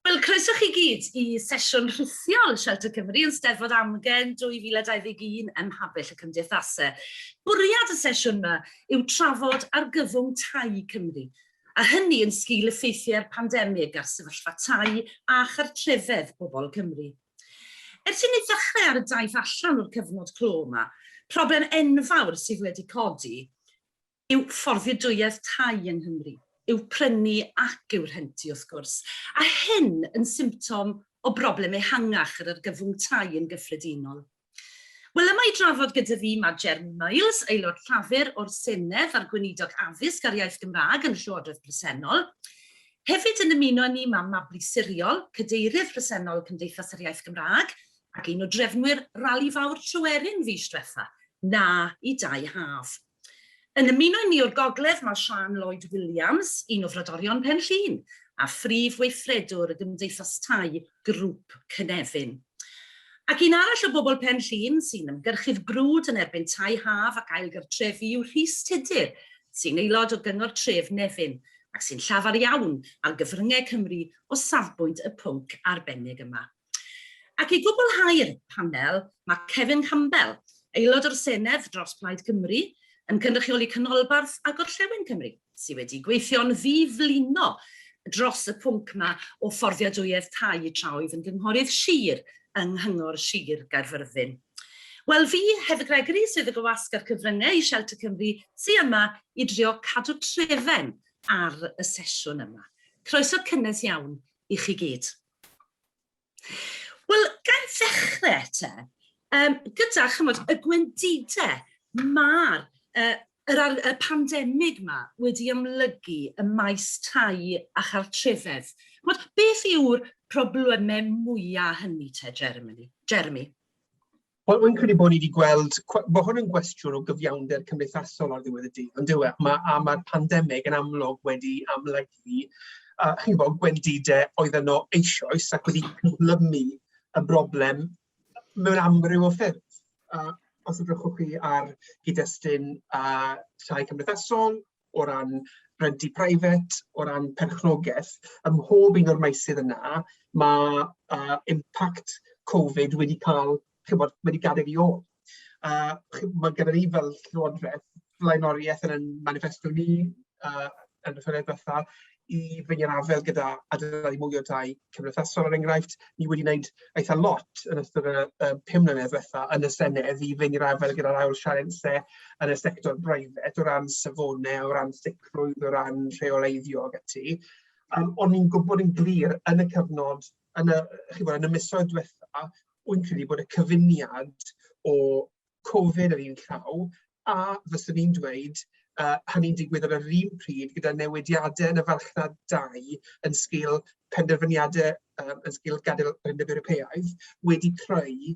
Wel, croeso chi gyd i sesiwn rhithiol Shelter Cymru yn Steddfod Amgen 2021 ym Mhabell y Cymdeithasau. Bwriad y sesiwn yma yw trafod argyfwng tai Cymru, a hynny yn sgil effeithiau'r pandemig ar sefyllfa tai a chartrefedd bobl Cymru. Ers i ni ddechrau ar y daith allan o'r cyfnod clo yma, problem enfawr sydd wedi codi yw fforddiadwyedd tai yng Nghymru, i'w prynu ac i'w rhentu wrth gwrs, a hyn yn symptom o broblem ehangach yr argyfwng tai yn gyffredinol. Wel, yma i drafod gyda fi mae Jeremy Miles, Aelod Llafur o'r Senedd a'r Gweinidog Addysg a'r Iaith Gymraeg yn y Llywodraeth bresennol. Hefyd yn ymuno â ni mae Mabli Siriol, Cadeirydd presennol Cymdeithas yr Iaith Gymraeg, ac un o drefnwyr Rali Fawr Tryweryn fis diwetha, Na i Dai Haf. Yn ymuno â ni o'r gogledd mae Siân Lloyd Williams, un o frodorion Pen Llŷn, a phrif weithredwr y Gymdeithas Tai Grŵp Cynefin. Ac un arall o bobl Pen Llŷn sy'n ymgyrchydd brwd yn erbyn tai haf ac ailgartrefi yw Rhys Tudur, sy'n aelod o Gyngor Tref Nefyn, ac sy'n llafar iawn ar gyfryngau Cymru o safbwynt y pwnc arbennig yma. Ac i gwblhau'r panel, mae Cefin Campbell, Aelod o'r Senedd dros Plaid Cymru, yn cynrychioli Canolbarth a Gorllewin Cymru, sydd wedi gweithio'n ddi-flino dros y pwnc yma o fforddiadwyedd tai tra oedd yn gynghorydd sir yng Nghyngor Sir Gaerfyrddin. Wel, fi, Heather Gregory, sydd y Gwasg a'r Cyfryngau i Shelter Cymru, sy yma i drio cadw trefen ar y sesiwn yma. Croeso cynnes iawn i chi gyd. Wel, ga i ddechrau te, gyda, chymod, y gwendidau mae'r uh, yr, y pandemig yma wedi amlygu y maes tai a chartrefedd. Chymod, beth yw'r problemau mwyaf hynny te, Jeremy? Jeremy? Wel, wy'n credu bod ni wedi gweld, mae hwn yn gwestiwn o gyfiawnder cymdeithasol ar ddiwedd y dydd, ond dyw e, ma, a mae'r pandemig yn amlwg wedi amlygu, chi'n gwybod, gwendidau oedd yno eisoes ac wedi cyflymu y broblem mewn amryw o ffyrdd. Os edrychwch chi ar gyd-destun tai cymdeithasol, o ran rhentu preifat, o ran perchnogaeth, ym mhob un o'r meysydd yna, mae impact Covid wedi cael, chibod, wedi gadael ei ôl. A mae gyda ni fel Llywodraeth flaenoriaeth yn ein maniffesto ni yn y etholiad diwetha i fynd i'r afael gyda adeiladu mwy o dai cymdeithasol, er enghraifft. Ni wedi gwneud eitha lot yn ystod y 5 mlynedd diwetha yn y Senedd i fynd i'r afael gyda'r ail sialensau yn y sector breifat o ran safonau, o ran sicrwydd, o ran rheoleiddio ac ati. Ond ni'n gwybod yn glir yn y cyfnod, yn y, chi'n yn y misoedd diwetha, wy'n credu bod y cyfuniad o Covid ar un llaw, a fyswn i'n dweud hynny'n digwydd ar yr un pryd gyda newidiadau yn y farchnad dai yn sgil penderfyniadau yn sgil gadael yr Undeb Ewropeaidd wedi creu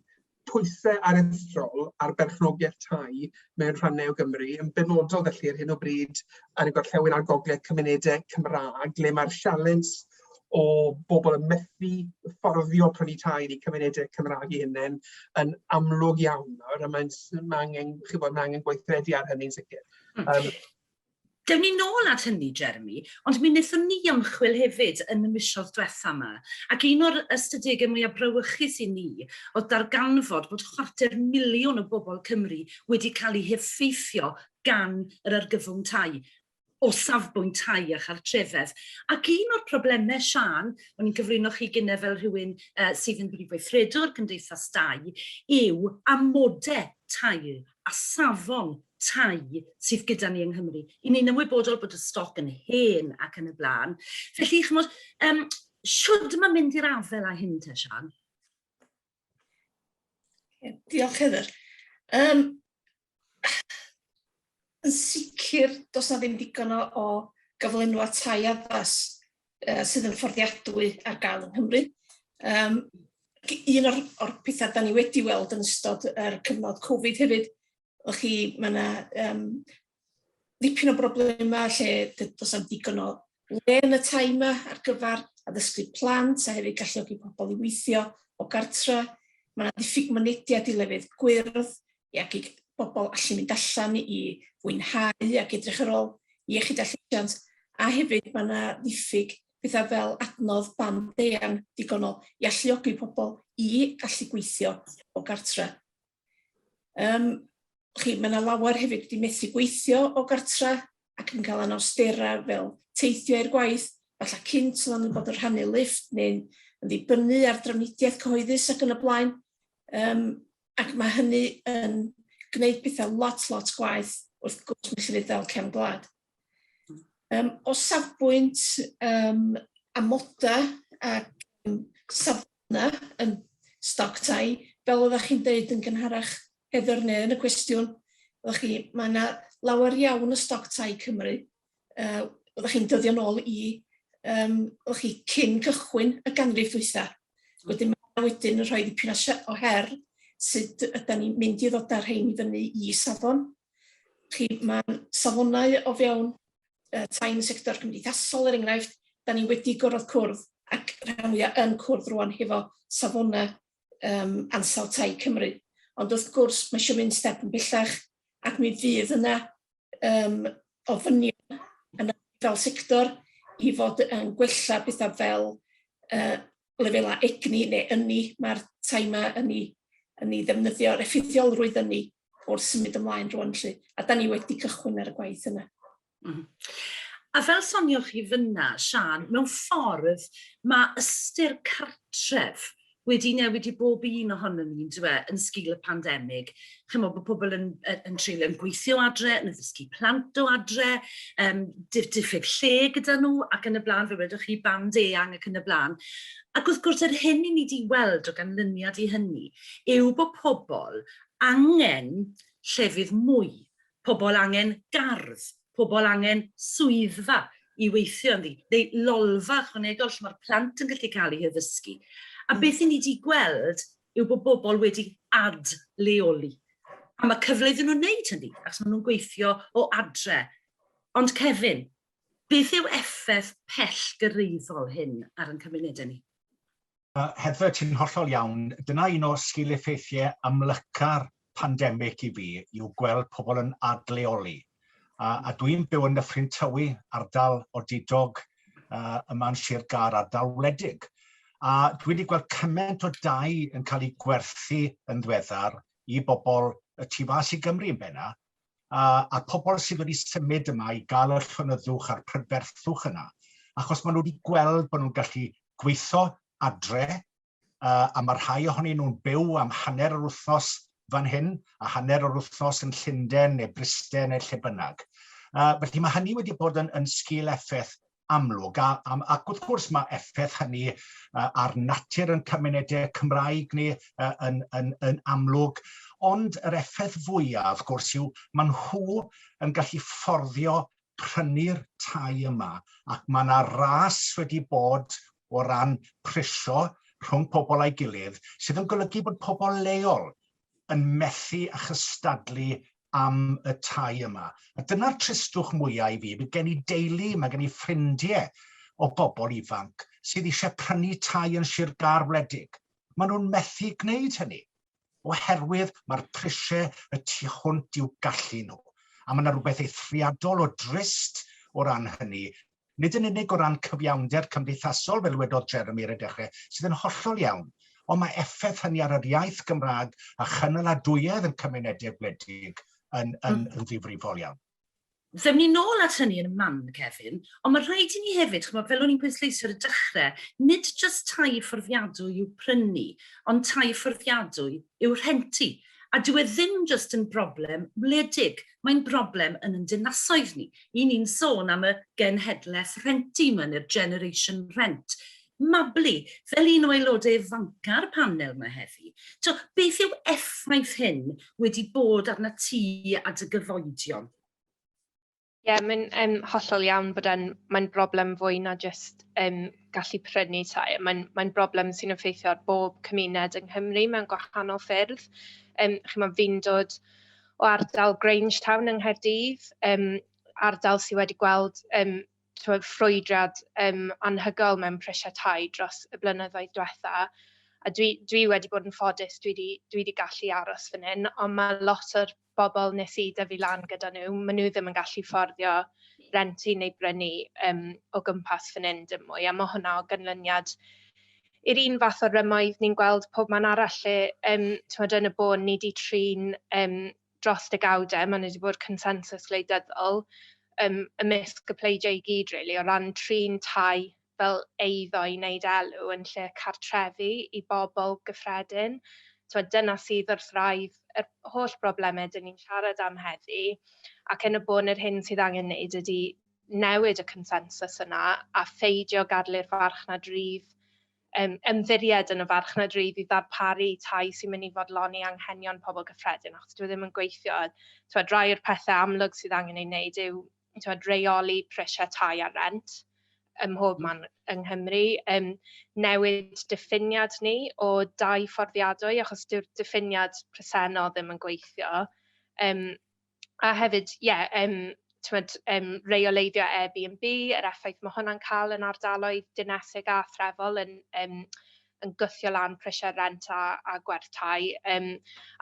pwysau aruthrol ar berchnogaeth tai mewn rhannau o Gymru, yn benodol felly ar hyn o bryd yn y gorllewin a'r gogledd cymunedau Cymraeg, le mae'r sialens o bobl yn methu fforddio prynu tai yn eu cymunedau Cymraeg eu hunain yn amlwg iawn nawr, a mae'n ma angen, chi'n gwybod, mae angen gweithredu ar hynny'n sicr. Dewn ni nôl at hynny, Jeremy, ond mi wnaethon ni ymchwil hefyd yn y misoedd diwetha yma, ac un o'r ystadegau mwyaf brawychus i ni oedd darganfod bod 250,000 o bobl Cymru wedi cael eu heffeithio gan yr argyfwng tai, o safbwynt tai a chartrefedd. Ac un o'r problemau, Siân, o'n i'n cyflwyno chi gynne fel rhywun sydd yn brif weithredwr Cymdeithas Dai, yw amodau tai a safon tai sydd gyda ni yng Nghymru. I ni'n ymwybodol bod y stoc yn hen ac yn y blaen. Felly, chymod, shwd mae mynd i'r afael â hyn te, Siân? Diolch, Heather. Yn sicr, does na ddim digon o gyflenwad tai addas sydd yn fforddiadwy ar gael yng Nghymru. Un o'r, or pethau da ni wedi weld yn ystod yr cyfnod Covid hefyd, o'ch chi, mae yna ddipyn o broblemau lle does na'm digon o le yn y tai yma ar gyfer addysgu plant a hefyd galluogi pobl i weithio o gartre. Mae yna ddiffyg mynediad i lefydd gwyrdd i ac i bobl allu mynd allan i fwynhau ac edrych ar ôl iechyd a llesiant. A hefyd mae yna ddiffyg pethau fel adnodd band eang digonol i alluogi pobl i gallu gweithio o gartre. Um, chi, mae yna lawer hefyd wedi methu gweithio o gartre ac yn cael anawsterau fel teithio i'r gwaith, falle cynt oedden nhw'n bod yn rhannu lifft neu'n yn ddibynnu ar drafnidiaeth cyhoeddus ac yn y blaen. Um, ac mae hynny yn gwneud pethau lot, lot gwaeth wrth gwrs mewn llefydd fel cefn gwlad. Um, o safbwynt um, amodau ac um, safonau yn stoc tai, fel oeddech chi'n deud yn gynharach Heather neu yn y cwestiwn, oeddech chi, mae yna lawer iawn o stoc tai Cymru, uh, oeddech chi'n dyddio nôl i um, oeddech chi cyn cychwyn y ganrif dwytha. Wedyn mae wedyn yn rhoi dipyn o her sut ydy ni'n mynd i ddod â'r rhain i fyny i safon. Chi, mae safonau o fewn uh, tai yn y sector cymdeithasol, er enghraifft, da ni wedi gorfod cwrdd ac rhan fwyaf yn cwrdd rwan hefo safonau um, ansawdd tai Cymru. Ond wrth gwrs, mae eisiau mynd step yn bellach ac mi fydd yna um, ofynion yn fel sector i fod yn gwella pethau fel uh, lefelau egni neu ynni. Mae'r tai yma yn ei, yn ei ddefnyddio'r effeithiolrwydd ynni wrth symud ymlaen rwan 'lly. A da ni wedi cychwyn ar y gwaith yna. A fel sonioch chi fyna, Siân, mewn ffordd mae ystyr cartref wedi newid i bob un ohonom ni, yndyw e, yn sgil y pandemig. Chimod, bod pobl yn, yn, yn treulio yn gweithio adre, yn addysgu plant o adre, um, diffyg lle gyda nhw ac yn y blaen, fe wedwch chi, band eang ac yn y blaen. Ac wrth gwrs, yr hyn i ni wedi weld o ganlyniad i hynny yw bod pobl angen llefydd mwy, pobl angen gardd, pobl angen swyddfa i weithio ynddi, neu lolfa ychwanegol lle mae'r plant yn gallu cael eu haddysgu. A beth i ni wedi gweld yw bod bobl wedi adleoli. A mae cyfle iddyn nhw wneud hynny, achos maen nhw'n gweithio o adre. Ond Kevin, beth yw effaith pellgyrhaeddol hyn ar ein cymunedau ni? Heather, ti'n hollol iawn. Dyna un o sgil-effeithiau amlyca'r pandemig i fi, yw gweld pobl yn adleoli. A, a dwi'n byw yn Nyffryn Tywi, ardal odidog yma'n Sir Gâr, ardal wledig. A dwi wedi gweld cymaint o dai yn cael eu gwerthu yn ddiweddar i bobl y tu fas i Gymru yn benna, a, a pobl sydd wedi symud yma i gael y llonyddwch a'r prydferthwch yna, achos maen nhw wedi gweld bod nhw'n gallu gweithio adre, a mae rhai ohonyn nhw'n byw am hanner yr wythnos fan hyn, a hanner yr wythnos yn Llundain neu Bryste neu lle bynnag. Felly mae hynny wedi bod yn, yn sgil effaith amlwg, a, a, ac wrth gwrs mae effaith hynny ar natur yn cymunedau Cymraeg ni yn, yn, yn amlwg, ond yr effaith fwyaf, wrth gwrs, yw maen nhw yn gallu fforddio prynu'r tai yma, ac mae yna ras wedi bod o ran prisio rhwng pobl a'i gilydd, sydd yn golygu bod pobl leol yn methu a chystadlu am y tai yma. A dyna'r tristwch mwyaf i fi. Mae gen i deulu, mae gen i ffrindiau o bobl ifanc sydd eisiau prynu tai yn Sir Gâr wledig. Maen nhw'n methu gwneud hynny oherwydd mae'r prisiau y tu hwnt i'w gallu nhw. A mae yna rhywbeth eithriadol o drist o ran hynny, nid yn unig o ran cyfiawnder cymdeithasol, fel wedodd Jeremy ar y dechrau, sydd yn hollol iawn, ond mae effaith hynny ar yr iaith Gymraeg a chynaladwyedd yn cymunedau gwledig yn, yn, yn ddifrifol iawn. Fewn ni nôl at hynny yn y man, Kevin, ond mae rhaid i ni hefyd, chymod, fel o'n i'n pwysleisio ar y dechrau, nid jyst tai fforddiadwy i'w prynu, ond tai fforddiadwy i'w rhentu. A dyw e ddim jyst yn broblem wledig, mae'n broblem yn ein dinasoedd ni. I ni'n sôn am y genhedlaeth rhentu yma, neu'r generation rent. Mabli, fel un o aelodau ifanca'r panel yma heddi, to, beth yw effaith hyn wedi bod arna ti a dy gyfoedion? Ie, yeah, mae'n um, hollol iawn bod e'n mae'n broblem fwy na jyst um, gallu prynu tai. Mae'n mae broblem sy'n effeithio ar bob cymuned yng Nghymru mewn gwahanol ffyrdd. Um, Chimod, fi'n dod o ardal Grangetown yng Nghaerdydd, um, ardal sydd wedi gweld um, twod, ffrwydrad um, anhygoel mewn prisiau tai dros y blynyddoedd diwetha. A dwi, dwi wedi bod yn ffodus, dwi wedi, dwi wedi gallu aros fan hyn, ond mae lot o'r bobl nes i dyfu lan gyda nhw, maen nhw ddim yn gallu fforddio rentu neu brynu um, o gwmpas fan hyn dim mwy, a mae hwnna o ganlyniad i'r un fath o rymoedd ni'n gweld pob man arall lle, um, timod, yn y bôn, ni wedi trin um, dros degawdau, mae wedi bod consensus gwleidyddol um, ymysg y pleidiau i gyd, really, o ran trin tai fel eiddo i wneud elw yn lle cartrefi i bobl gyffredin. Timod, dyna sydd wrth wraidd yr holl broblemau dyn ni'n siarad am heddi, ac yn y bôn yr hyn sydd angen wneud ydy newid y consensus yna a pheidio gadael i'r farchnad rydd um, ymddiried yn y farchnad rydd i ddarparu tai sy'n mynd i fodloni anghenion pobl gyffredin, achos dwi e ddim yn gweithio. Twed, rai o'r pethau amlwg sydd angen ei wneud yw twed, reoli prisiau tai a rent ym mhob man yng Nghymru, um, newid diffiniad ni o dai fforddiadwy, achos dyw'r diffiniad presennol ddim yn gweithio. Um, a hefyd, ie, yeah, um, tymod, um, reoleiddio Airbnb, yr effaith mae hwnna'n cael yn ardaloedd dinesig a threfol yn, um, yn gwthio lan prisiau rent a, a gwerth tai. Um,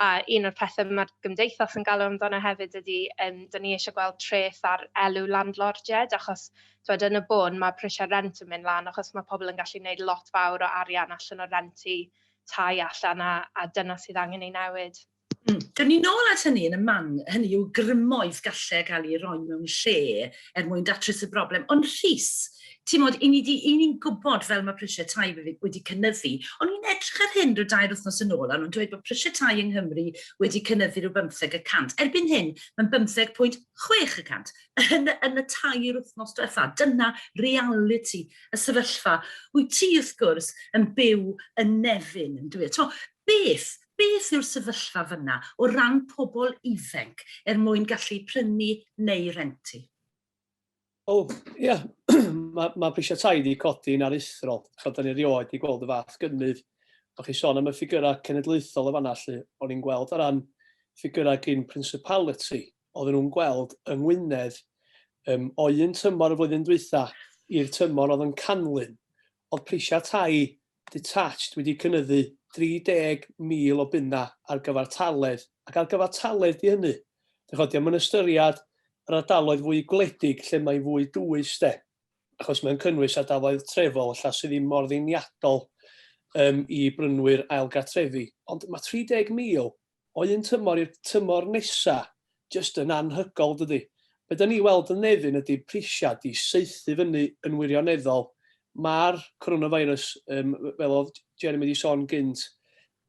a un o'r pethau mae'r gymdeithas yn galw amdano hefyd ydy, um, dyn ni eisiau gweld treth ar elw landlordiaid, achos twed, yn y bôn mae prisiau rent yn mynd lan, achos mae pobl yn gallu gwneud lot fawr o arian allan o rentu tai allan, a, a dyna sydd angen ei newid. Gawn ni nôl at hynny yn y man, hynny yw grymoedd gallai gael ei roi mewn lle er mwyn datrys y broblem. Ond Rhys, ti'n modd, i ni'n gwybod fel mae prisiau tai wedi cynyddu, ond ni'n edrych ar hyn rhyw dair wythnos yn ôl, a nhw'n dweud bod prisiau tai yng Nghymru wedi cynyddu rhyw 15 y cant. Erbyn hyn, mae'n 15.6 y cant yn, yn y tair wythnos diwetha. Dyna realiti y sefyllfa. Wyt ti, wrth gwrs, yn byw yn Nefyn, yn dweud. Beth Beth yw'r sefyllfa fyna o ran pobl ifanc er mwyn gallu prynu neu rentu? O, ia, mae ma prisiau tai wedi codi'n aruthrol. Chod, da ni erioed wedi gweld y fath gynnydd. O'ch chi sôn am y ffigurau cenedlaethol y fanna, lle o'n i'n gweld ar ran ffigurau gyn Principality, oedden nhw'n gweld yng Ngwynedd um, o un tymor y flwyddyn dwytha i'r tymor oedd yn canlyn, oedd prisiau tai detached wedi cynyddu 30,000 o bunna ar gyfartaledd, ac ar gyfartaledd di hynny. Dych ch'od, dio'm yn ystyriad yr ardaloedd fwy gwledig lle mae'n fwy dwys de, achos mae'n cynnwys ardaloedd trefol ella sydd ddim mor ddeniadol um, i brynwyr ail gartrefi. Ond mae 30,000 o un tymor i'r tymor nesa jyst yn anhygol dydi? Be da ni weld yn Nefyn ydy prisiau di saethu fyny yn wirioneddol. Mae'r coronavirus, um, fel oedd Jeremy wedi sôn gynt,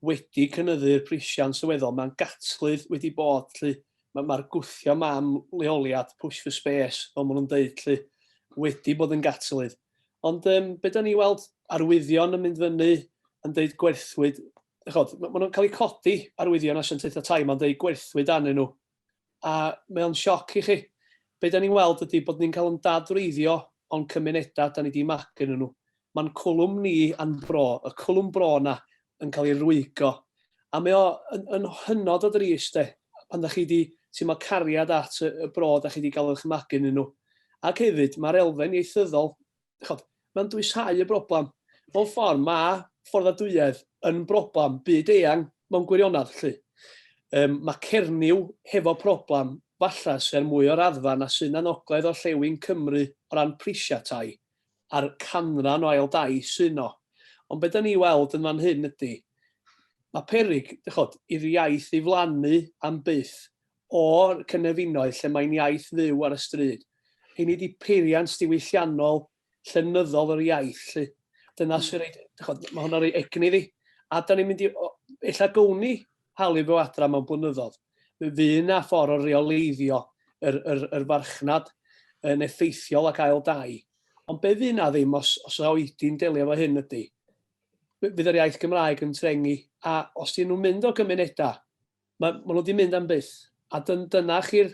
wedi cynyddu'r prisiau'n sylweddol. Mae'n gatlydd wedi bod, lly. Mae'r ma gwthio ma am leoliad, push for space, fel maen nhw'n deud, lly, wedi bod yn gatlydd. Ond um, be da ni weld arwyddion yn mynd fyny yn deud gwerthwyd chod, maen nhw'n cael eu codi arwyddion asiantaethau tai, mae'n dweud gwerthwyd arnyn nhw. A mae o'n sioc i chi. Be da ni'n weld ydy bod ni'n cael yn dadwreiddio o'n cymunedau da ni di magu yn nhw. Mae'n cwlwm ni a'n bro, y cwlwm bro na, yn cael ei rwygo. A mae o yn, yn hynod o drist de, pan da chi di teimlo cariad at y, y bro da chi di gael eich magu yn nhw. Ac hefyd, mae'r elfen ieithyddol chod, mae'n dwyshau y broblem. Mewn ffordd, mae fforddadwyedd yn broblem byd eang mewn gwirionedd, lly. Um, mae Cernyw hefo problem falle sy'n mwy o raddfa na sy'n yn ogledd orllewin Cymru o ran prisiau tai a'r canran o ail dai sy'n o. Ond beth da ni weld yn fan hyn ydy, mae peryg, chod, i'r iaith ddiflannu am byth o'r cynefinoedd lle mae'n iaith fyw ar y stryd. Rheini 'di peiriant diwylliannol llenyddol yr iaith 'lly. Dyna mm. sy'n rhaid, chod, mae hwnna'n rhoi egni iddi. A da ni'n mynd i, ella gown ni halu fyw adra mewn blynyddoedd. Fe fydd na ffordd o reoleiddio yr, yr, yr farchnad yn effeithiol ac ail dai. Ond be fydd na ddim os, os oedi'n delio efo hyn ydy, fydd yr iaith Gymraeg yn trengi, a os dyn nhw'n mynd o gymunedau, Mae, maen nhw wedi mynd am byth. A dyn, dyna chi'r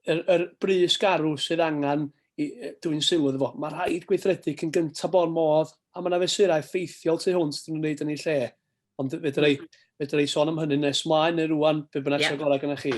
yr, yr brys garw sydd angen i, dwi'n sylw iddo fo. Mae rhaid gweithredu cyn gyntaf bo'r modd, a mae yna fesurau effeithiol tu hwnt dyn nhw'n gwneud yn ei lle. Ond fedra i, fedra i sôn am hynny nes mlaen neu rwan, be bynnag yeah. sy'n gorau gyda chi.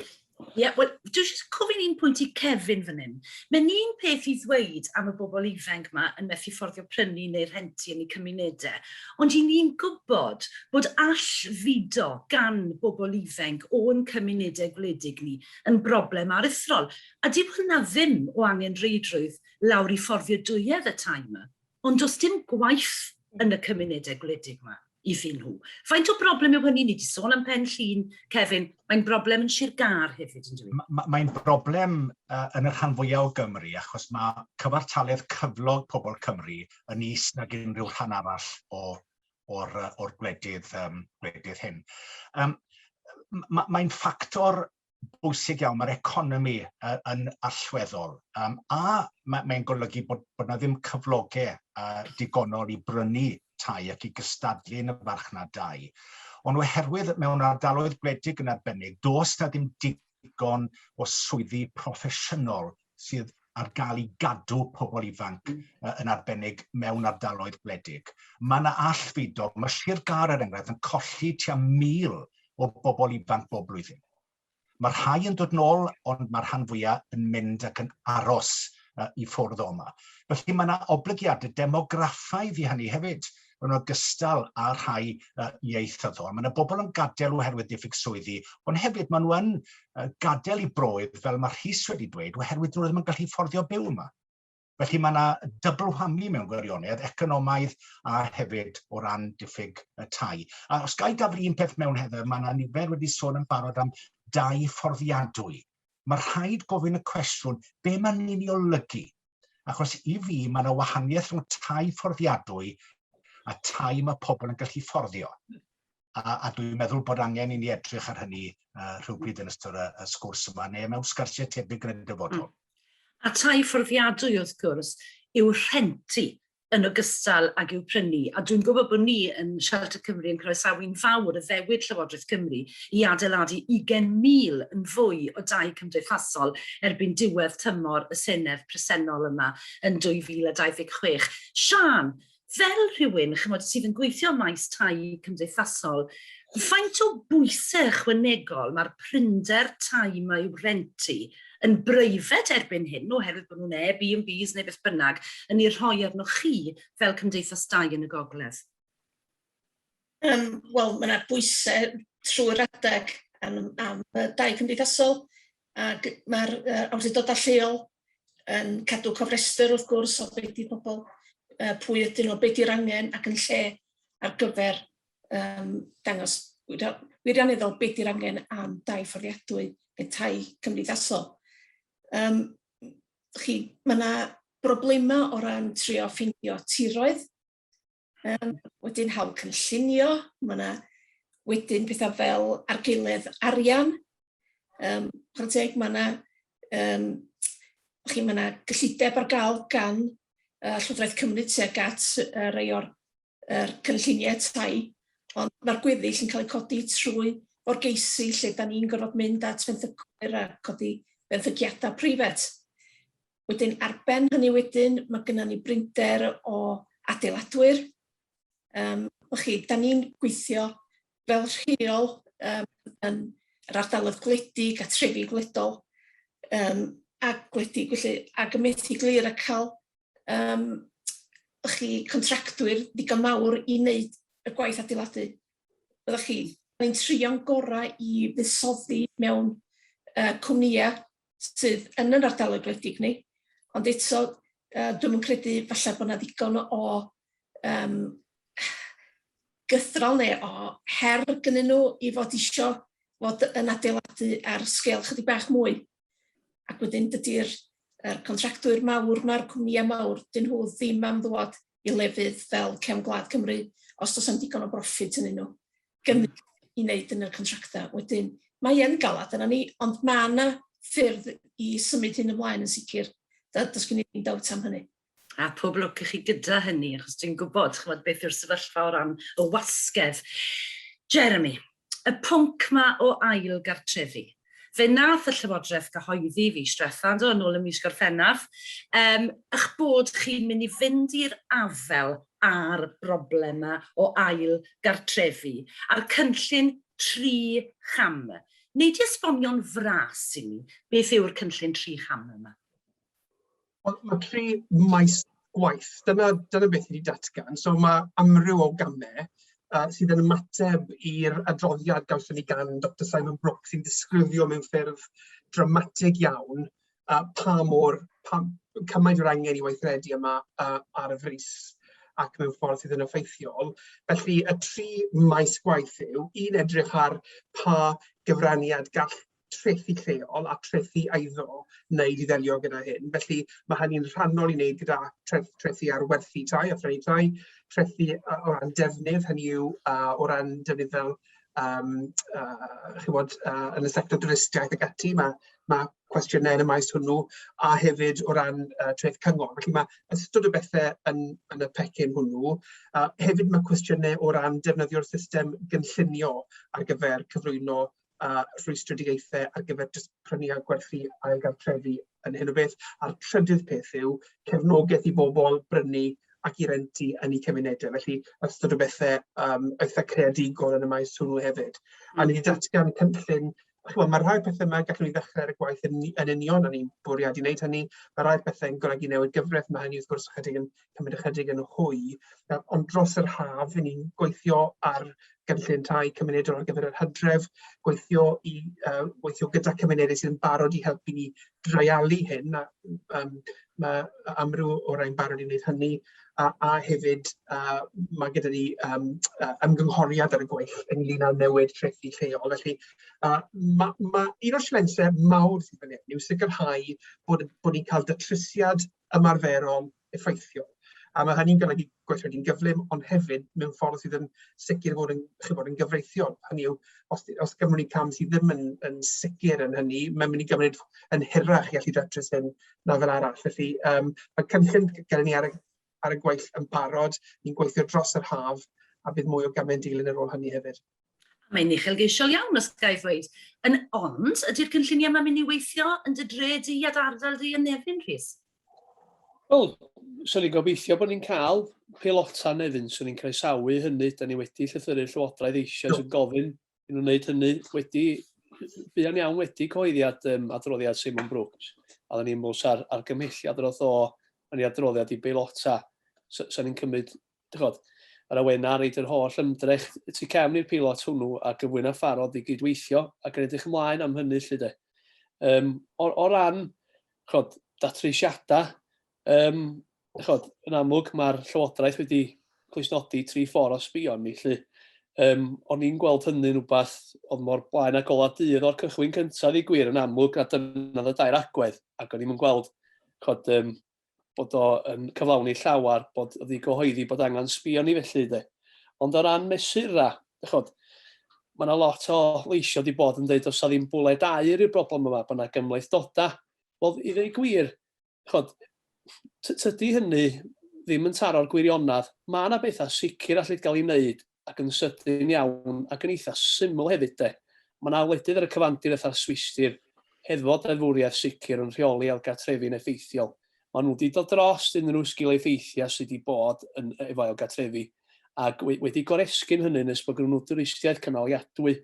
Ie, yeah, wel, dwi eisiau cofyn un pwynt i Kevin fan hyn. Mae'n un peth i ddweud am y bobl ifanc yma yn methu fforddio prynu neu rhentu yn eu cymunedau, ond i ni'n gwybod bod allfudo gan bobl ifanc o'n cymunedau gwledig ni yn broblem aruthrol. A dyw hwnna ddim o angenrheidrwydd lawr i fforddiadwyedd y tai yma, ond does dim gwaith yn y cymunedau gwledig yma iddyn nhw. Faint o broblem yw hynny? Ni wedi sôn am Pen Llŷn, Kevin. Mae'n broblem yn Sir Gâr hefyd, yn dwi? Mae'n broblem uh, yn y rhan fwyaf o Gymru, achos mae cyfartaledd cyflog pobl Cymru yn is nag unrhyw rhan arall o, o'r, or gwledydd, um, gwledydd hyn. Um, Mae'n ffactor bwysig iawn, mae'r economi uh, yn allweddol, um, a mae'n mae golygu bod, bod na ddim cyflogau uh, digonol i brynu tai ac i gystadlu yn y farchnad dai. Ond oherwydd mewn ardaloedd gwledig yn arbennig, does na ddim digon o swyddi proffesiynol sydd ar gael i gadw pobl ifanc mm. yn arbennig mewn ardaloedd gwledig. Mae yna allfudo, mae Sir Gâr er enghraifft yn colli tua 1,000 o bobl ifanc bob blwyddyn. Mae rhai yn dod nôl, ond mae'r rhan fwyaf yn mynd ac yn aros uh, i ffwrdd o yma. Felly mae yna oblygiadau demograffaidd i hynny hefyd, yn ogystal â rhai uh, ieithyddol. Mae yna bobl yn gadael oherwydd diffyg swyddi, ond hefyd maen nhw yn uh, gadael i broedd, fel mae Rhys wedi dweud, oherwydd nhw ddim yn gallu fforddio byw yma. Felly mae yna double whammy mewn gwirionedd, economaidd a hefyd o ran diffyg y tai. A os ga i daflu un peth mewn heddiw, mae yna nifer wedi sôn yn barod am dai fforddiadwy. Mae rhaid gofyn y cwestiwn, be mae'n ni'n ei olygu? Achos i fi, mae yna wahaniaeth rhwng tai fforddiadwy a tai mae pobl yn gallu fforddio. A, a dwi'n meddwl bod angen i ni edrych ar hynny uh, rhywbryd yn ystod y, y sgwrs yma, neu mewn sgyrsiau tebyg yn y dyfodol. A tai fforddiadwy, wrth gwrs, yw rhentu yn ogystal ag i'w prynu. A dwi'n gwybod bod ni yn Shelter Cymru yn croesawu'n fawr addewid Llywodraeth Cymru i adeiladu 20,000 yn fwy o dai cymdeithasol erbyn diwedd tymor y Senedd presennol yma yn 2026. Siân, fel rhywun chimod, sydd yn gweithio maes tai cymdeithasol, faint o bwysau ychwanegol mae'r prinder tai mae i'w rentu yn breifat erbyn hyn, oherwydd bod nhw'n Airbnbs neu beth bynnag, yn ei rhoi arnoch chi fel cymdeithas dai yn y gogledd? Um, Wel, mae yna bwysau trwy'r adeg am, am dai cymdeithasol, ac mae'r uh, awdurdodau lleol yn cadw cofrestr wrth gwrs o beth di pobl, uh, pwy ydyn nhw, beth di'r angen ac yn lle ar gyfer um, dangos wirioneddol beth di'r angen am dai fforddiadwy neu tai cymdeithasol. Um, chi, mae yna broblemau o ran trio ffeindio tiroedd Um, wedyn hawl cynllunio, mae yna wedyn pethau fel argaeledd arian. Um, chwarae teg, mae yna um, chi, mae yna gyllideb ar gael gan uh, Llywodraeth Cymru tuag at uh, rhai o'r er cynlluniau tai, ond mae'r gweddill yn cael eu codi trwy forgeisi lle da ni'n gorfod mynd at fenthycwyr a codi benthyciadau preifat. Wedyn, ar ben hynny wedyn, mae gennym ni brinder o adeiladwyr. Um, chi, da ni'n gweithio fel rheol um, yn yr ardaloedd gwledig a trefi gwledol um, a gwledig, felly, ac yn methu glir a cael um, chi contractwyr ddigon mawr i wneud y gwaith adeiladu. Byddwch chi, ni'n trio'n gorau i fuddsoddi mewn uh, cwmnïau sydd yn yr ardaloedd gwledig ni, ond eto uh, dwi'm yn credu falle bod yna ddigon o um, gythral neu o her gynnyn nhw i fod isio fod yn adeiladu ar sgêl chydig bach mwy. Ac wedyn dydy'r er contractwyr mawr mae'r cwmnïau mawr, dyn nhw ddim am ddwad i lefydd fel cefn gwlad Cymru os does am digon o broffit yn nhw gymryd i wneud yn y contractau. Wedyn, mae yn galad yna ni, ond mae yna ffyrdd i symud hyn ymlaen yn sicr. Does gen i ddim dawt am hynny. A pob lwc i chi gyda hynny, achos dwi'n gwybod chymod, beth yw'r sefyllfa o ran y wasgedd. Jeremy, y pwnc ma o ail gartrefi. Fe nath y Llywodraeth gyhoeddi fis diwetha, do, yn ôl ym mis Gorffennaf, um, eich bod chi'n mynd i fynd i'r afel ar broblemau o ail gartrefi, a'r cynllun tri cham. Nei di esbonio'n fras i ni beth yw'r cynllun 3 cham yma? Wel, mae tri maes gwaith. Dyna, dyna beth i ni datgan. So mae amryw o gamau sydd yn ymateb i'r adroddiad gawson ni gan Dr Simon Brooks sy'n disgrifio mewn ffyrdd dramatig iawn pa mor, pa, cymaint o'r angen i weithredu yma ar y frys ac mewn ffordd sydd yn effeithiol. Felly y tri maes gwaith yw, un edrych ar pa gyfraniad gall trethi lleol a trethi eiddo wneud i ddelio gyda hyn. Felly mae hynny'n rhannol i wneud gyda trethi ar werthu tai a phrynu tai, trethi o ran defnydd, hynny yw o ran defnydd fel chimod, yn y sector dwristiaeth ac ati, mae, mae cwestiynau yn y maes hwnnw, a hefyd o ran treth cyngor. Felly mae ystod o bethau yn, yn y pecyn hwnnw. Hefyd mae cwestiynau o ran defnyddio'r system gynllunio ar gyfer cyflwyno a rhwystredigaethau ar gyfer jyst prynu a gwerthu ail gartrefi yn hyn o beth. A'r trydydd peth yw cefnogaeth i bobl brynu ac i rentu yn eu cymunedau. Felly ystod o bethau eitha creadigol yn y maes hwnnw hefyd. A ni wedi datgan cynllun. Chimod, mae rhai pethau yma gallwn ni ddechrau ar y gwaith yn, yn union, a ni'n bwriadu wneud hynny. Mae rhai pethau yn golygu newid gyfraith, mae hynny wrth gwrs ychydig yn cymryd ychydig yn hwy. Ond dros yr haf, ni'n gweithio ar gynllun tai cymunedol ar gyfer yr hydref, gweithio, i, weithio gyda cymunedau sydd yn barod i helpu ni dreialu hyn, a mae amryw o rai'n barod i wneud hynny, a, a hefyd mae gyda ni ymgynghoriad ar y gweill ynglyn â newid trethi lleol. Felly mae, ma un o'r sialensau mawr sydd fan hyn yw sicrhau bod, bod ni'n cael datrysiad ymarferol effeithiol. A mae hynny'n golygu gweithredu'n gyflym, ond hefyd mewn ffordd sydd yn sicr fod yn, chibod, yn gyfreithiol. Hynny yw, os, os gymrwn ni cam sydd ddim yn, yn sicr yn hynny, mae'n mynd i gymryd yn hirach i allu datrys hyn na fel arall. Felly, mae cynllun gyda ni ar y, ar y gweill yn barod, ni'n gweithio dros yr haf, a bydd mwy o gamau'n dilyn ar ôl hynny hefyd. Mae'n uchelgeisiol iawn, os ga i ddweud. Yn, ond, ydy'r cynlluniau yma'n mynd i weithio yn dy dre di a dy ardal di yn Nefyn, Rhys? Wel, swn i'n gobeithio bod ni'n cael peilota Nefyn, swn i'n croesawu hynny. Da ni wedi llythyru'r Llywodraeth eisoes yn gofyn i nhw wneud hynny wedi, buan iawn wedi cyhoeddiad adroddiad Simon Brooks. A oedden ni'n meddwl sa'r argymhelliad roedd o yn ei adroddiad i beilota, so, so ni'n cymryd, chod, yr awenau reid yr holl ymdrech tu cefn i'r peilot hwnnw ac yn fwy na pharod i gydweithio ac yn edrych ymlaen am hynny 'lly de. Um, o, o ran chod, datrysiadau, um, chod, yn amlwg mae'r Llywodraeth wedi clustnodi tri ffordd o sbio ni, lly. Um, o'n i'n gweld hynny'n rhywbeth oedd mor blaen ag ola dydd o'r cychwyn cyntaf i gwir yn amlwg na dyna oedd y dair agwedd, ac o'n i'n gweld chod, um, bod o yn cyflawni llawer, bod oedd i gyhoeddi bod angen sbio ni felly de. Ond o ran mesurau, chod, mae yna lot o leisio wedi bod yn dweud os 'na ddim bwled aur i'r broblem yma, bod yna gymhlethdodau. Wel, i ddweud gwir, chod, tydi hynny ddim yn taro'r gwirionedd. Mae yna bethau sicr allai gael ei wneud ac yn sydyn iawn ac yn eitha syml hefyd de. Mae yna wledydd ar y cyfandir fatha'r Swistir hefo deddfwriaeth sicr yn rheoli ailgartrefi'n effeithiol. Maen nhw wedi dod dros unrhyw sgil effeithiau sydd wedi bod yn, efo ailgartrefi ac wedi goresgyn hynny nes bod gen nhw dwristiaeth cynaliadwy.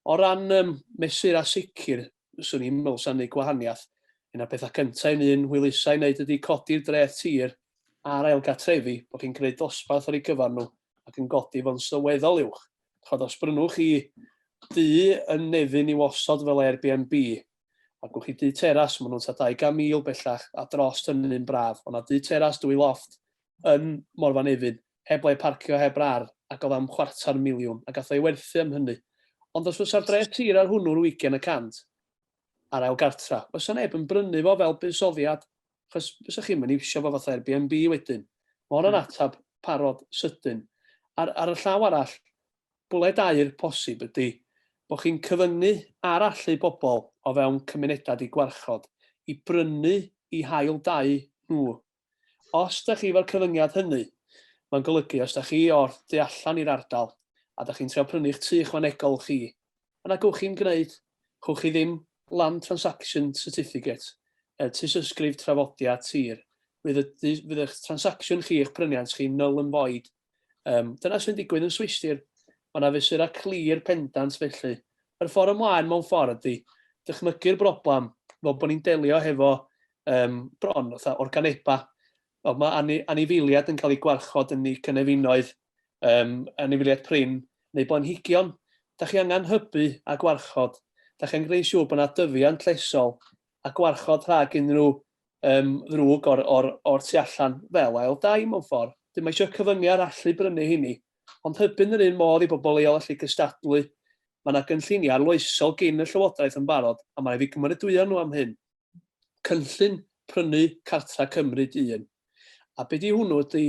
O ran um, mesurau sicr, swn i'n meddwl sa'n neud gwahaniaeth. Un o'r pethau cyntaf i un hwylusau i wneud ydy codi'r dreth tir ar ailgartrefi, bod chi'n creu dosbarth ar eu cyfer nhw ac yn godi fo'n sylweddol uwch. Chod, os brynwch chi dŷ yn Nefyn i'w osod fel Airbnb, a gwch chi dŷ teras, maen nhw'n ta 200,000 bellach, a dros hynny'n braf. Ond na dŷ teras, dwy lofft yn Morfa Nefyn, heb le parcio, heb rar, ac oedd am chwarter miliwn, a gath o'i werthu am hynny. Ond os fysa'r dreth tir ar hwnnw rhyw 20% ar ail gartra, fysa neb yn brynu fo fel buddsoddiad, achos fysa chi'm yn iwsio fo fatha Airbnb wedyn. Mae hwnna'n ateb parod sydyn. Ar, ar y llaw arall, bwled aur posib ydy bod chi'n cyfyngu ar allu bobl o fewn cymunedau 'di gwarchod i brynu i hail dai nhw. Os da chi efo'r cyfyngiad hynny, mae'n golygu os da chi o'r tu allan i'r ardal a da chi'n trio prynu'ch tŷ ychwanegol chi, yna gewch chi'm gwneud, chewch chi ddim Land Transaction Certificate, tystysgrif trafodiad tir, fydd y, fydd eich transaction chi, eich pryniant chi, null and void. Um, dyna sy'n digwydd yn Swistir. Mae yna fesurau clir pendant felly. Yr ffordd ymlaen mewn ffordd ydy dychmygu'r broblem fel bod ni'n delio hefo um, bron fatha organeba. Fel mae anifeiliaid yn cael eu gwarchod yn eu cynefinoedd, um, anifeiliaid prin neu blanhigion. Da chi angen hybu a gwarchod. Da chi angen gwneud siŵr bod yna dyfiant llesol a gwarchod rhag unrhyw um, ddrwg o'r, or, or tu allan fel ail dai mewn ffordd. Dim mae eisiau cyfyngu ar allu brynu hynny, ond hybu'n yr un modd i bobl leol allu cystadlu. Mae yna gynlluniau arloesol gin y Llywodraeth yn barod, a mae rhaid fi gymeradwyo nhw am hyn. Cynllun Prynu Cartra Cymru du un. A be di hwnnw ydy,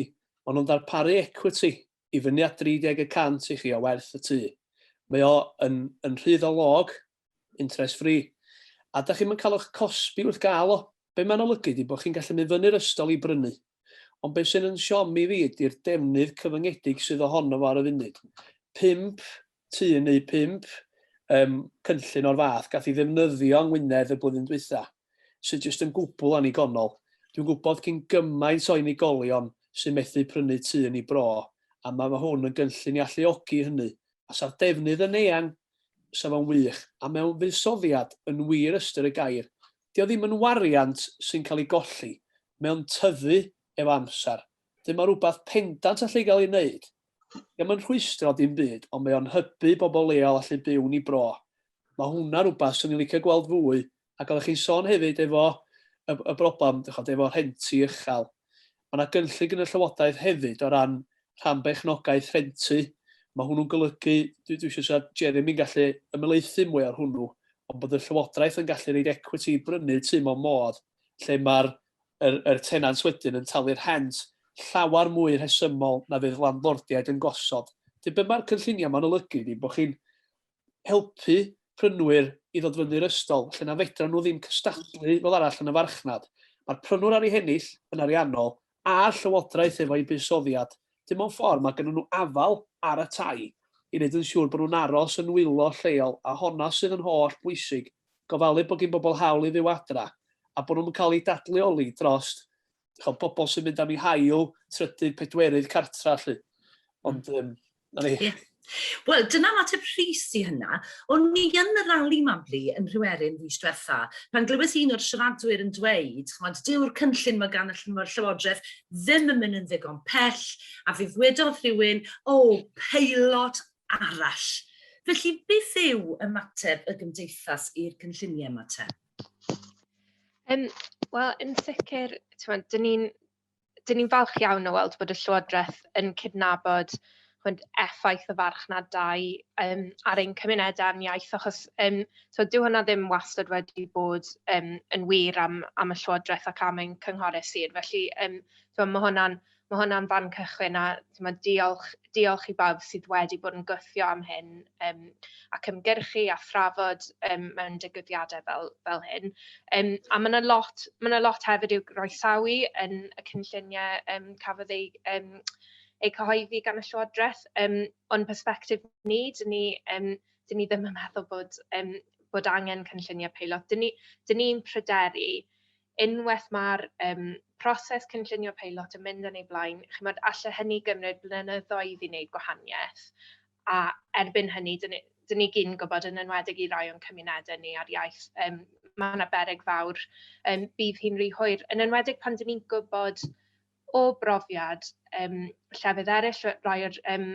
maen nhw'n darparu equity i fyny at 30 y cant i chi o werth y tŷ. Mae o yn, yn rhydd o log, interest free. A da chi'm yn cael eich cosbi wrth gael o. Be mae'n olygu ydy bod chi'n gallu mynd fyny'r ystol i brynu. Ond be sy'n yn siom i fi ydy'r defnydd cyfyngedig sydd ohono fo ar y funud. Pump tŷ neu pump um, cynllun o'r fath gath ei ddefnyddio yng Ngwynedd y blwyddyn dwytha, sydd jyst yn gwbl annigonol. Dwi'n gwybod cyn gymaint o unigolion sy'n methu prynu tŷ yn ei bro, a mae hwn yn gynllun i alluogi hynny. A sa'r defnydd yn eang, 'sa fo'n wych, a mewn fuddsoddiad yn wir ystyr y gair. 'Di o ddim yn wariant sy'n cael ei golli, mae o'n tyfu efo amser. Dyma rywbeth pendant allai gael ei wneud. 'Di o'm yn rhwystro dim byd, ond mae o'n hybu bobl leol allu byw yn 'u bro. Mae hwnna rywbeth 'swn i'n licio gweld fwy, ac oeddech chi'n sôn hefyd efo y, y broblem, dych chod, efo rhenti uchel. Mae yna gynllun gan y Llywodraeth hefyd o ran rhan berchnogaeth rhentu. Mae hwnnw'n golygu, dwi, dwi eisiau siarad Jeremy'n gallu ymhelaethu mwy ar hwnnw, ond bod y Llywodraeth yn gallu rhoid equity i brynu tŷ mewn modd lle mae'r yr, yr tenant wedyn yn talu'r rhent llawer mwy rhesymol na fydd landlordiaid yn gosod. Dyna be mae'r cynlluniau ma'n olygu ydy bod chi'n helpu prynwyr i ddod fyny'r ystol, lle na fedran nhw ddim cystadlu fel arall yn y farchnad. Mae'r prynwr ar ei hennill yn ariannol, a'r llywodraeth efo'i buddsoddiad. Dim ond ffordd mae gennyn nhw afael ar y tai i wneud yn siŵr bod nhw'n aros yn nwylo lleol, a honna sydd yn holl bwysig, gofalu bod gin bobl hawl i fyw adra, a bod nhw'm yn cael eu dadleoli drost ch'od, bobl sy'n mynd am eu hail, trydydd, pedwerydd cartra 'lly. Ond, um, na ni. Yeah. Wel, dyna mateb Rhys i hynna. O'n i yn y rali Mabli yn Rhyweryn fis diwetha, pan glywes un o'r siaradwyr yn dweud, ch'mod, dyw'r cynllun mae gan y Llywodraeth ddim yn mynd yn ddigon pell, a fe ddwedodd rhywun, o, peilot arall. Felly, beth yw ymateb y gymdeithas i'r cynlluniau yma te? Wel, yn sicr, t'mod, 'dyn ni'n 'dyn ni'n falch iawn o weld bod y Llywodraeth yn cydnabod ch'mod, effaith y farchnad dai um, ar ein cymunedau a'n iaith, achos um, so, dyw hwnna ddim wastad wedi bod um, yn wir am, am y Llywodraeth ac am ein cynghorau sir. Felly um, so, mae hwnna'n mae hwnna'n fan cychwyn a timod, diolch, diolch i bawb sydd wedi bod yn gwthio am hyn um, ac ymgyrchu a thrafod um, mewn digwyddiadau fel, fel hyn. Um, a mae yna lot, mae yna lot hefyd i'w groesawu yn y cynlluniau um, cafodd eu, um, eu cyhoeddi gan y Llywodraeth. Um, o'n perspectif ni, dyn ni, um, dyn ni ddim yn meddwl bod, um, bod angen cynlluniau peilot. Dyn ni'n ni pryderu unwaith mae'r um, proses cynllunio peilot yn mynd yn ei blaen, chimod, alle hynny gymryd blynyddoedd i wneud gwahaniaeth. A erbyn hynny, dyn ni, dyn ni gyd yn gwybod, yn enwedig i rai o'n cymunedau ni ar iaith, um, mae yna beryg fawr, um, bydd hi'n rhy hwyr. Yn enwedig pan dyn ni'n gwybod o brofiad um, llefydd eraill, rai o'r um,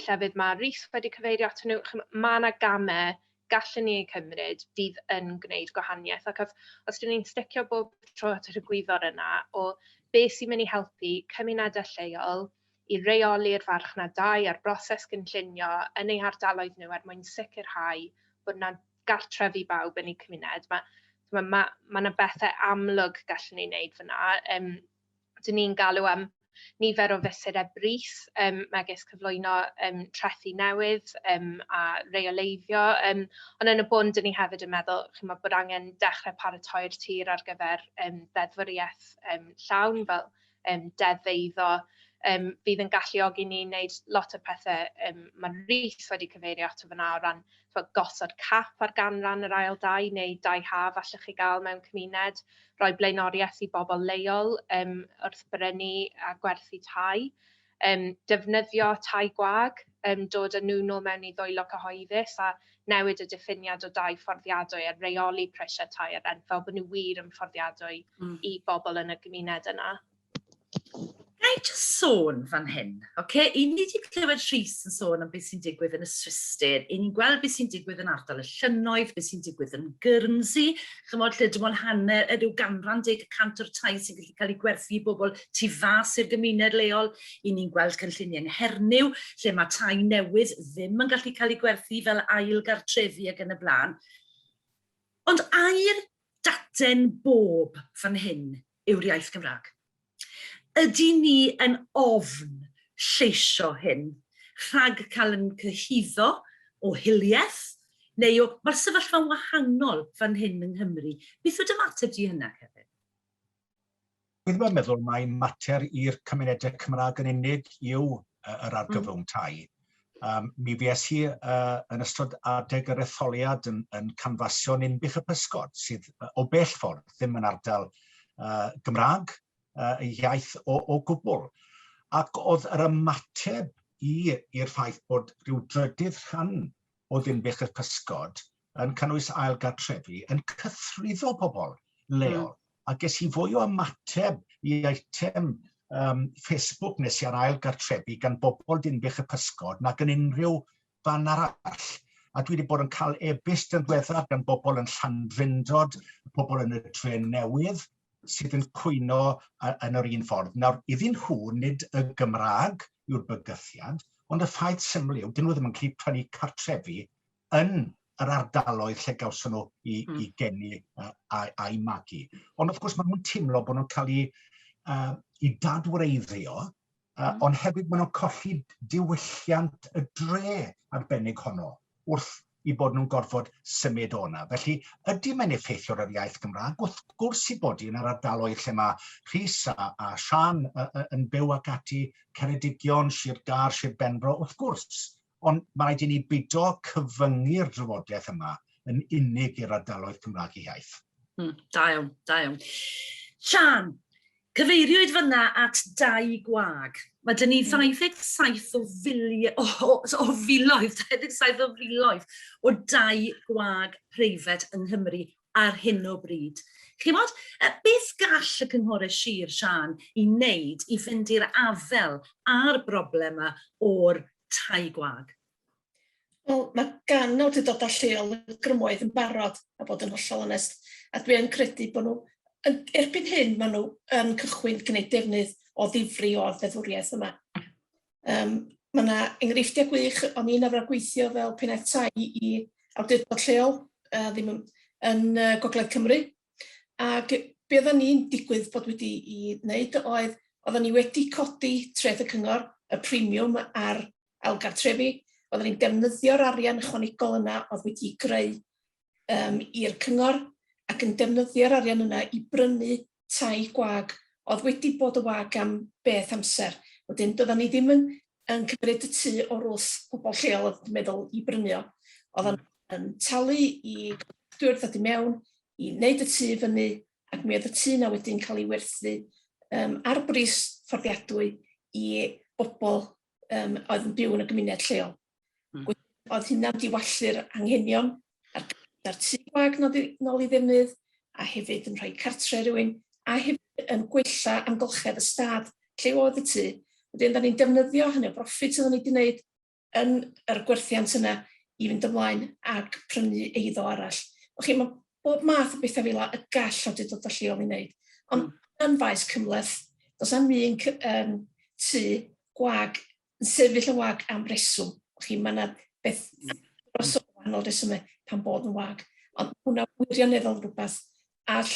llefydd mae Rhys wedi cyfeirio atyn nhw, mae yna gamau gallwn ni eu cymryd fydd yn gwneud gwahaniaeth. Ac os, os dyn ni'n sticio bob tro at yr egwyddor yna o beth sy'n mynd i helpu cymunedau lleol i reoli'r farchnad dai a'r broses gynllunio yn eu hardaloedd nhw er mwyn sicrhau bod yna gartref i bawb yn eu cymuned. Mae ma, ma, ma yna bethau amlwg gallwn ni wneud fyna. Um, dyn ni'n galw am nifer o fesurau brys, um, megis cyflwyno um, trethi newydd um, a reoleiddio. Um, ond yn y bôn, dyn ni hefyd yn meddwl chimod, bod angen dechrau paratoi'r tir ar gyfer um, deddfwriaeth um, llawn fel um, deddf eiddo um, fydd yn galluogi ni wneud lot o pethau um, mae Rhys wedi cyfeirio ato fyna o ran ch'mod, gosod cap ar ganran yr ail dai neu dai haf allwch chi gael mewn cymuned, rhoi blaenoriaeth i bobl leol um, wrth brynu a gwerthu tai. um, defnyddio tai gwag, um, dod â nhw nôl mewn i ddwylo cyhoeddus a newid y diffiniad o dai fforddiadwy a reoli prisiau tai a rent fel bod nhw wir yn fforddiadwy i bobl yn y gymuned yna. Ga i jyst sôn fan hyn, oce? I ni wedi clywed Rhys yn sôn am beth sy'n digwydd yn y Swistir. I ni'n gweld beth sy'n digwydd yn ardal y llynnoedd, beth sy'n digwydd yn Guernsey, chymod, lle dim ond hanner, ryw ganran 10% o'r tai sy'n gallu cael ei gwerthu i bobl tu fas i'r gymuned leol. I ni'n gweld cynlluniau yng Nghernyw, lle mae tai newydd ddim yn gallu cael eu gwerthu fel ail gartrefi ac yn y blaen. Ond air daten bob fan hyn yw'r iaith Gymraeg. Ydy ni yn ofn lleisio hyn rhag cael yn cyhuddo o hiliaeth neu o... Mae'r sefyllfa'n wahanol fan hyn yng Nghymru. Beth yw dy ymateb di hynna, Kevin? Dwi ddim yn meddwl mai mater i'r cymunedau Cymraeg yn unig yw yr argyfwng tai. Mi fues i yn ystod adeg yr etholiad yn, yn canfasio Ninbych y Pysgod, sydd o bell ffordd ddim yn ardal Gymraeg ei iaith o, o gwbl. Ac oedd yr ymateb i'r ffaith bod rhyw drydydd rhan o Ddinbych y Pysgod yn cynnwys ail gartrefi yn cythruddo pobl leol. A ges i fwy o ymateb i eitem um, Facebook nes i ar ail gartrefi gan bobl Dinbych y Pysgod nag yn unrhyw fan arall. A dwi wedi bod yn cael e-byst yn ddiweddar gan bobl yn Llandrindod, pobl yn y Dre Newydd, sydd yn cwyno yn yr un ffordd. Nawr, iddyn nhw, nid y Gymraeg yw'r bygythiad, ond y ffaith syml yw, dyn nhw ddim yn gallu prynu cartrefi yn yr ardaloedd lle gawson nhw i, i geni a'i magu. Ond wrth gwrs maen nhw'n teimlo bod nhw'n cael eu, i dadwreiddio, ond hefyd maen nhw'n colli diwylliant y dre arbennig honno wrth i bod nhw'n gorfod symud o 'na. Felly, ydy mae'n effeithio ar yr iaith Gymraeg? Wrth gwrs i bod hi yn yr ardaloedd lle mae Rhys a, a Sian yn byw ac ati, Ceredigion, Sir Gâr, Sir Benfro, wrth gwrs. Ond mae rhaid i ni bido cyfyngu'r drafodaeth yma yn unig i'r ardaloedd Cymraeg eu hiaith. Da iawn, da iawn. Sian, cyfeiriwyd fyna at dai gwag. Mae dyn ni 27 o, fili, o, o, o filoedd, 27 o filoedd o dai gwag preifat yng Nghymru ar hyn o bryd. Chimod, beth gall y Cynghorau Sir, Siân, i wneud i fynd i'r afael â'r broblem yma o'r tai gwag? Wel, mae gan awdurdodau lleol y grymoedd yn barod, a bod yn hollol onest, a dwi yn credu bod nhw, yn, erbyn hyn, maen nhw yn cychwyn gwneud defnydd o ddifri o'r ddeddfwriaeth yma. Um, mae yna enghreifftiau gwych, o'n i'n arfer gweithio fel pennaeth tai i awdurdod lleol, ddim yn, yn uh, Gogledd Cymru, ac be oedden ni'n digwydd bod wedi i wneud oedd, oedden ni wedi codi treth y cyngor, y premiwm ar ailgartrefi, oedden ni'n defnyddio'r arian ychwanegol yna oedd wedi greu um, i'r cyngor ac yn defnyddio'r arian yna i brynu tai gwag oedd wedi bod y wag am beth amser. Wedyn, doedden ni ddim yn, yn cymryd y tŷ o'r wrth pobl lleol oedd yn meddwl i brynu o. Oedden yn talu i gontractwyr ddod i mewn i wneud y tŷ fyny ac mi oedd y tŷ yna wedyn cael ei werthu um, ar bris fforddiadwy i bobl um, oedd yn byw yn y gymuned lleol. Oedd hynna'n diwallu'r anghenion ar gyfer tŷ gwag nôl i, nôl i ddefnydd, a hefyd yn rhoi cartre rhywun, a hefyd yn gwella amgylchedd y stad lle oedd y tŷ. Wedyn, da ni'n defnyddio hynny o broffit oedden ni wedi gwneud yn yr gwerthiant yna i fynd ymlaen ac prynu eiddo arall. Wel, chi, mae bob math o bethau fel y gall awdurdodau lleol i wneud. Ond yn faes cymhleth, does am un um, tŷ gwag yn sefyll yn wag am reswm. Chi, mae yna beth dros o wahanol resymau pan bod yn wag. Ond hwnna wirioneddol rhywbeth all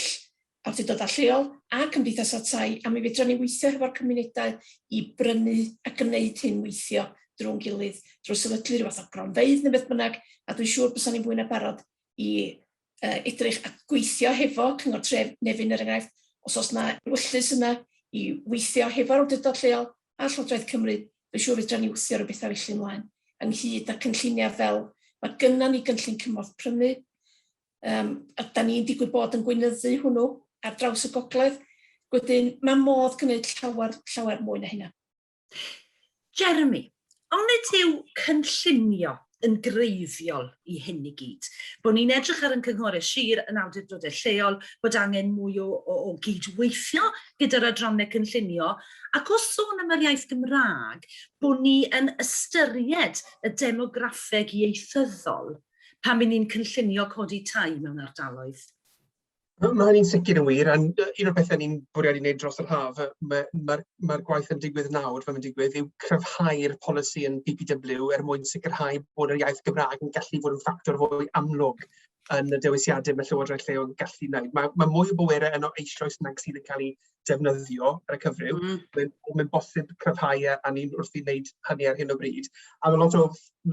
awdurdodau lleol a cymdeithasau tai, a mi fedra ni weithio hefo'r cymunedau i brynu a gwneud hyn weithio drwy'n gilydd, drwy sefydlu rhyw fath o gronfeydd neu beth bynnag, a dwi'n siŵr bysa ni'n fwy na barod i uh, edrych a gweithio hefo Cyngor Tref Nefyn er enghraifft, os oes na ewyllys yna i weithio hefo'r awdurdod lleol a Llywodraeth Cymru, dwi'n siŵr fedra ni wthio rhyw bethau felly ymlaen, ynghyd â cynlluniau fel mae gynna ni gynllun cymorth prynu, um, a da ni'n digwydd bod yn gweinyddu hwnnw ar draws y gogledd, wedyn mae modd gwneud llawer, llawer mwy na hynna. Jeremy, onid yw cynllunio yn greiddiol i hyn i gyd? Bod ni'n edrych ar yn cynghorau sir yn awdurdodau lleol, bod angen mwy o, o, o gydweithio gyda'r adrannau cynllunio, ac os sôn am yr iaith Gymraeg, bod ni yn ystyried y demograffeg ieithyddol pan ni'n cynllunio codi tai mewn ardaloedd. Mae hynny'n sicr yn wir, a un o'r pethau ni'n bwriadu wneud dros yr haf, mae'r ma, ma gwaith yn digwydd nawr, fel mae'n digwydd, yw cryfhau'r polisi yn PPW er mwyn sicrhau bod yr iaith Gymraeg yn gallu fod yn ffactor fwy amlwg yn y dewisiadau mae Llywodraeth lleol yn gallu wneud. Mae, mae mwy o bwerau yno eisoes nag sydd yn cael ei defnyddio ar y cyfryw. Mae'n mae bosib cryfhau e, a ni'n wrth i wneud hynny ar hyn o bryd. A mae lot o,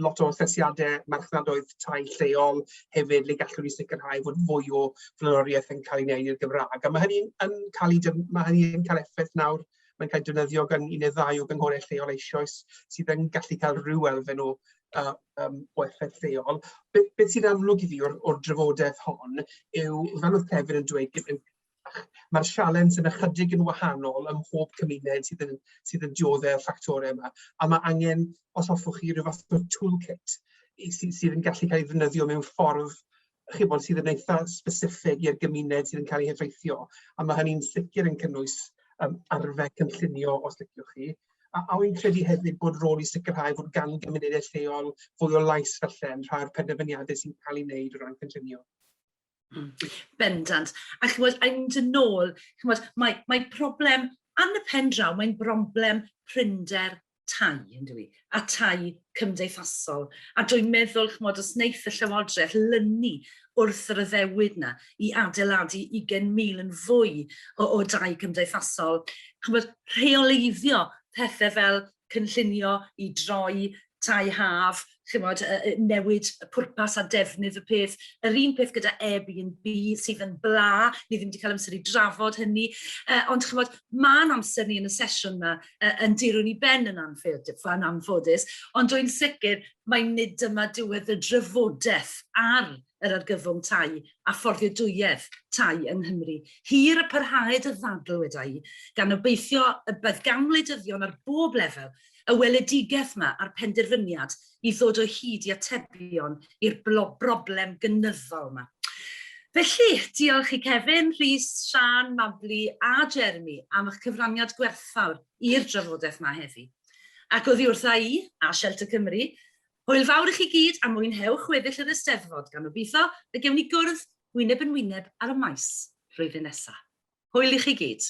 lot o asesiadau marchnadoedd tai lleol hefyd le gallwn ni sicrhau fod fwy o flaenoriaeth yn cael ei wneud i'r Gymraeg. A mae hynny'n yn cael, ei, mae hynny yn cael effaith nawr. Mae'n cael defnyddio gan un neu ddau o gynghorau lleol eisoes sydd yn gallu cael rhyw elfen o, uh, um, o effaith lleol. Beth, beth sy'n amlwg i fi o'r, or drafodaeth hon yw, fel oedd Kevin yn dweud, mae'r sialens yn ychydig yn wahanol ym mhob cymuned sydd yn, sydd yn dioddef ffactorau yma. A mae angen, os hoffwch chi, rhyw fath o toolkit sydd, sydd yn gallu cael ei ddefnyddio mewn ffordd chi bod, sydd yn eitha specific i'r gymuned sydd yn cael ei heffeithio. A mae hynny'n sicr yn cynnwys um, arfer cynllunio, os liciwch chi. A, a wy'n credu hefyd bod rôl i sicrhau fod gan gymunedau lleol fwy o lais falle yn rhai o'r penderfyniadau sy'n cael ei wneud o ran cynllunio. Bendant. A chymod, a mynd yn ôl, chymod, mae, mae problem, yn y pen draw, mae'n broblem prinder tai, yn dwi, a tai cymdeithasol. A dwi'n meddwl, chymod, os wneith y Llywodraeth lynu wrth yr addewid na i adeiladu 20,000 yn fwy o, o dai cymdeithasol, chymod, rheoleiddio pethau fel cynllunio i droi tai haf, chimod, newid y pwrpas a defnydd y peth. Yr un peth gyda Airbnb sydd yn bla, ni ddim wedi cael amser i drafod hynny, ond chimod, mae'n amser ni yn y sesiwn yma yn dirwn i ben yn yn anffodus, ond dwi'n sicr mae nid dyma diwedd y drafodaeth ar yr argyfwng tai a fforddiadwyedd tai yng Nghymru. Hir y parhaed y ddadl weda i, gan obeithio y bydd gan wleidyddion ar bob lefel y weledigaeth yma a'r penderfyniad i ddod o hyd i atebion i'r broblem gynyddol yma. Felly, diolch i Kevin, Rhys, Sian, Mabli a Jeremy am eich cyfraniad gwerthfawr i'r drafodaeth yma heddi. Ac oddi wrtha i, a Shelter Cymru, hwyl fawr i chi gyd a mwynhewch weddill yr Eisteddfod gan obeithio y gewn ni gwrdd wyneb yn wyneb ar y maes flwyddyn nesaf. Hwyl i chi gyd.